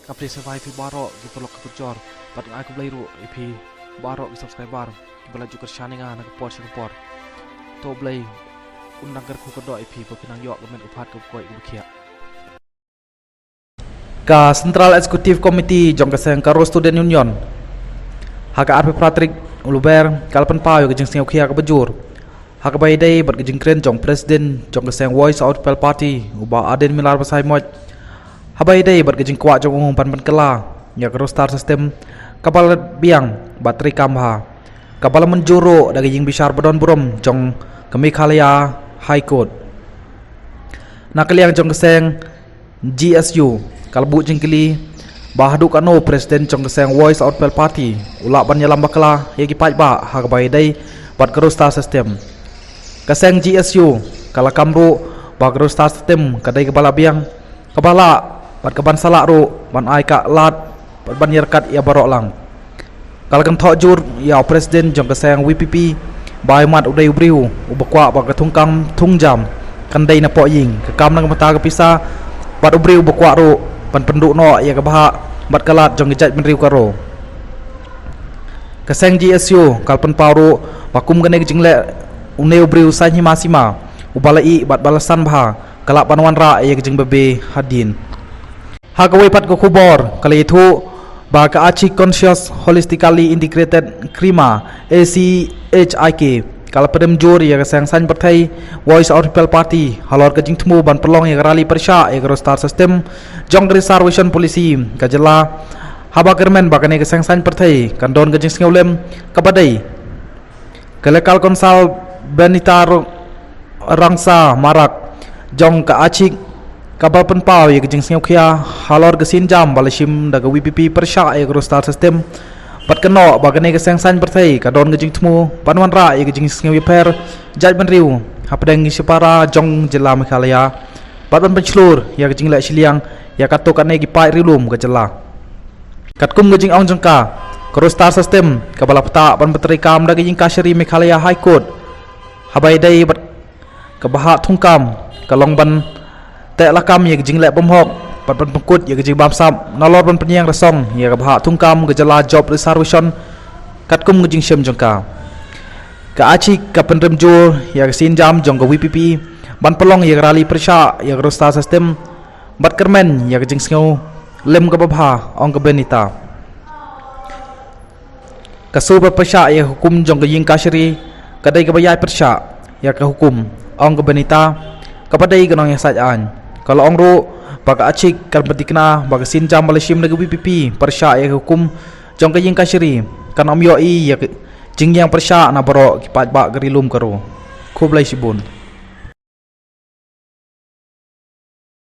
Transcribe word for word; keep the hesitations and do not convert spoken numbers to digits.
Ka phi sngewbha ïa phi baroh ki paralok ki parajor bad nga ai khublei ruh ïa phi baroh ki subscriber kiba la ju kyrshan ïa nga na ka por sha ka por. To Blei un nang kyrkhu kyrdoh ïa phi ba phin nang ïoh ka met ka phad kaba koit kaba khiah. Ka Central Executive Committee jong ka seng Garo Student Union ha ka arphew phra tarik u Lber ka la pynpaw ïa ka jingsngewkhia kaba jur ha kaba ïadei bad ka jingkren jong President jong ka seng Voice of the People Party u Bah Ardent Miller Basaiawmoit, ha kaba ïadei bad ka jingkwah jong u ban pynkylla ïa ka roster system kaba la biang bad treikam bha, kaba la mynjur ruh da ka ïingbishar badonburom jong ka Meghalaya High Court. Na ka liang jong ka seng G S U ka la buh jingkylli ba haduh katno u President jong ka seng Voice of the People Party u lah ban ïalam bakla ïa ki paidbah ha kaba ïadei bad ka roster system. Ka seng G S U ka la kam ruh ba ka roster system ka dei kaba la biang, kaba lah bad kaban sa lah ruh ban ai ka lad bad ban ïaryngkat ïa baroh lang. Ka la kynthoh jur ïa u President jong ka seng V P P ba ïa mat u dei u briew uba kwah ba ka thungkam thungjam kan dei na pohïing, ka kam na ka bynta ka pisa, bad u briew uba kwah ruh ban pynduh noh ïa ka bhah bad ka lad jong ka jaitbynriew Garo. Ka seng G S U ka la pynpaw ruh ba kum kane ka jingleh une u briew saiñ hima sima uba la ih bad ba la san bha ka lah ban wanrah ïa ka jingbabe hadien. Ha kawei pat ka khubor ka la ïathuh ba ka Achik Conscious Holistically Integrated Krima, A C H I K, ka la pynrem jur ïa ka seng saiñ pyrthei Voice of the People Party halor ka jingthmu ban pynlong ïa ka rally pyrshah ïa ka roster system jong ka reservation policy ka jylla, haba kyrmen ba kane ka seng saiñ pyrthei kan don ka jingsngewlem kaba dei. Ka Legal Counsel Benita Ro-, Rangsa Marak jong ka Achik ka la pynpaw ïa ka jingsngewkhia halor ka sienjam ba la shim da ka V P P pyrshah ïa ka roster system, bad ka noh ba kane ka seng saiñ pyrthei ka don ka jingthmu ban wanrah ïa ka jingsngewïapher jaitbynriew hapdeng ki shipara jong jylla Meghalaya, bad ban pynshlur ïa ka jingleh shiliang ïa katto katne ki paid riewlum ka jylla. Katkum ka jingong jong ka, ka roster system kaba la pynthikna ban pyntreikam da ka Ïingkashari Meghalaya High Court, haba ïadei bad ka bhah thungkam, ka long ban teh lakam ïa ka jingleh bymhok bad ban pynkut ïa ka jingbamsap nalor ban pynïeng rasong ïa ka bhah thungkam ka jylla job reservation. Katkum ka jingshim jong ka, ka Achik ka pynrem jur ïa ka sienjam jong ka V P P ban pynlong ïa ka rally pyrshah ïa ka roster system bad kyrmen ïa ka jingsngewlem kaba bha, ong ka Benita. Ka sur ba pyrshah ïa ka hukum jong ka Ïingkashari ka dei kaba ïai pyrshah ïa ka hukum, ong ka Benita, kaba dei ka nongïasaid aiñ. Ka la ong ruh ba ka Achik kan pynthikna ba ka sienjam ba la shim da ka V P P pyrshah ïa ka hukum jong ka Ïingkashari kan ym ïohi ïa ka jingïeng pyrshah na baroh ki paidbah ka ri lum Garo. Khublei shibun.